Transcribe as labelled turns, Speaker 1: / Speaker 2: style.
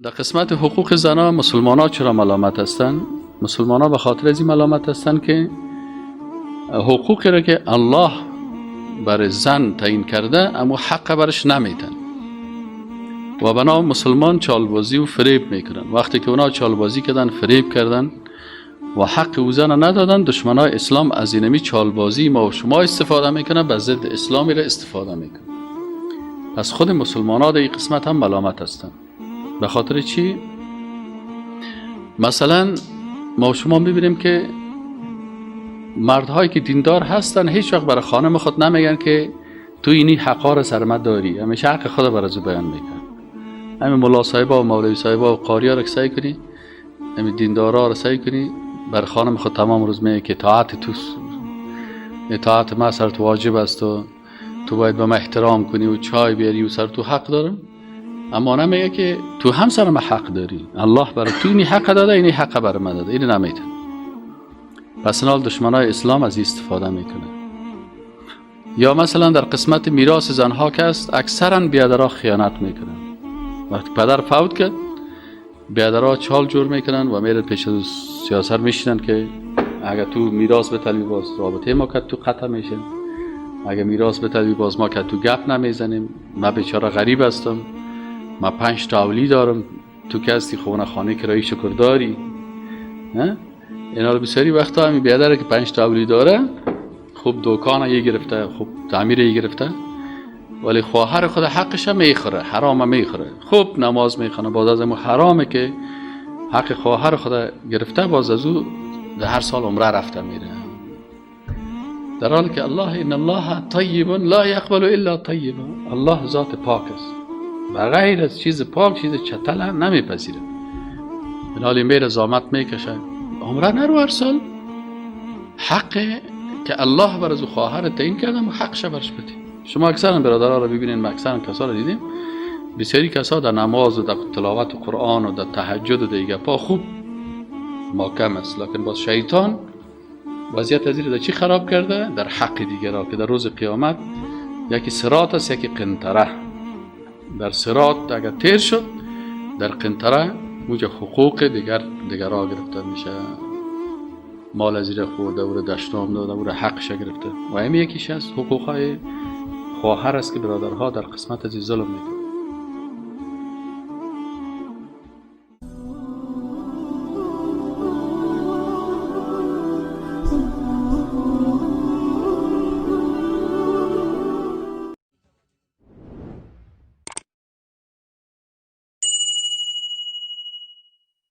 Speaker 1: در قسمت حقوق زنان مسلمان ها چرا ملامت هستند؟ مسلمان ها به خاطر از این ملامت هستند که حقوقی را که الله برای زن تعیین کرده اما حق برش نمیتن و بنا مسلمان چالبازی و فریب میکنن. وقتی که اونا چالبازی کردن، فریب کردن و حق او زن ندادن، دشمنای اسلام از اینمی چالبازی ما و شما استفاده میکنن، به ضد اسلامی را استفاده میکنن. پس خود مسلمان ها در این قسمت هم ملامت هستند. به خاطر چی؟ مثلا ما و شما میبینیم که مردهایی که دیندار هستن هیچ وقت برای خانم خود نمیگن که تو اینی حقا رو سر من داری، همیشه حق خود برای او بیان میکنن. همین ملا صاحبا و مولوی صاحبا و قاریا رو سعی کنی، همین دیندارا رو سعی کنی بر خانم خود تمام روز میگه که اطاعت تو، اطاعت ما سر تو واجب است و تو باید به من احترام کنی و چای بیاری و سر تو حق دارم. اما نمیگه که تو هم سر من حق داری، الله برای تو اینی حق داده، اینی حق برای من داده، اینو نمیتن. پس نال دشمنای اسلام از این استفاده میکنه. یا مثلا در قسمت میراث زنها که است، اکثرا بیادرها خیانت میکنن. وقتی پدر فوت کرد، بیادرها چال جور میکنن و میرن پیش از سیاست میشینن که اگر تو میراث بطلبی باز رابطه ما که تو قطع میشه، اگر میراث بطلبی باز ما که تو گپ نمیزنیم، من بیچاره غریب هستم، من 5 تا اولی دارم، تو که هستی خونه خانه کرایی شکر داری. اینا رو بسیاری وقتا همین بیادره که 5 تا اولی داره، خوب دکان یه گرفته، خوب تعمیر یه گرفته، ولی خواهر خود حقش هم میخوره، حرام میخوره. خوب نماز میخونه، باز از امو حرامه که حق خواهر خود گرفته، باز از او در هر سال عمره رفته میره. در حالی که الله ان الله طیب لا یقبل الا طیبا، الله ذات پاک است و غیر از چیز پاک چیز چتل هم نمیپذیره. بنابراین میره زامت میکشه، عمره نرو هر سال، حق که الله بر از خواهر تعیین کرده حقش برش بده. شما اکثرا برادرها رو ببینین، ما اکثرا کسا رو دیدیم، بسیاری کسا در نماز و در تلاوت قرآن و در تهجد و دیگه پا خوب محکم است، لکن باز شیطان وضعیت از در چی خراب کرده؟ در حق دیگرها که در روز قیامت یکی صراط است، یکی قنطره. در صراط اگر تیر شد، در قنطره موجه حقوق دیگرها گرفته میشه، مال از زیر خورده، او را دشنام داده، او را حقش گرفته. و همین یکیش از حقوقهای خواهر است که برادرها در قسمت از ظلم میکنن.